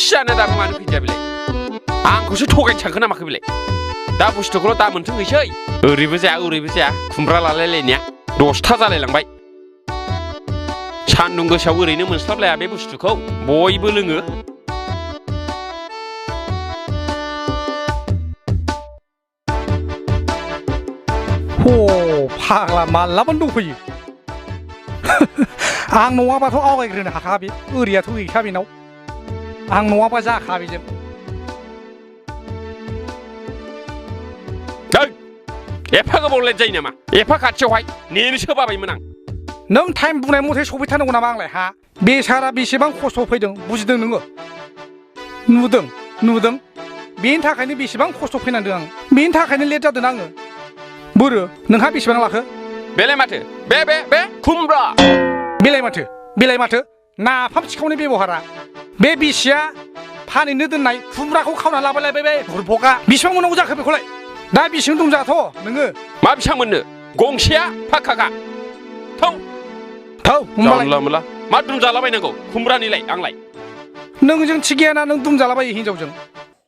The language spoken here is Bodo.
सियानो दाबो मानो फैदिया बेलाय आंखौसो थगायनो सानखो नामाखै बेलाय दा बुस्थुखौल' दा मोनथोंसै ओरैबो जाया खुमब्रा लालायलायनाया 10था जालायलांबाय सान्दुं गोसायाव ओरैनो मोनस्लाबलाया बे बुस्थुखौ बयबो लोङो फाग्ला मालाबानो दंफैयो आं नङाबाथ' आवगायग्रोनो हाखा बे ओरैयाथ' गैखा बेनाव आं नङाबा जाखा बेजों एफा गोबाव लेट जायो नामा एफा खाथियावहाय नेनोसो बाबायमोन आं नों टाइम बुंनाय मथे सफैथारनांगौ नामा आंलाय हा बेसारा बेसेबां खस्थ' फैदों बुजिदों नोङो नुदों बेनि थाखायनो बेसेबां खस्थ' फैनांदों आं बेनि थाखायनो लेट जादों आङो बोरो नोंहा बेसेबां लाखो बेलाय माथो बे खुमब्रा बेलाय माथो नाफाम सिखावनि बेबहारा बे बिसिया फानहैनो दोननाय खुमब्राखौ खावना लाबोलायबाय बे बुरबका बेसेबां मोननांगौ जाखो बेखौलाय दा बेसेबां दंजाथ' नोङो मा बेसेबां मोननो गंसेया फाक्काखा थौ जानला मोनला मा दुमजालाबायनांगौ खुमब्रानिलाय आंलाय नोंजों थिग गैयाना नों दुमजालाबायो हिनजावजों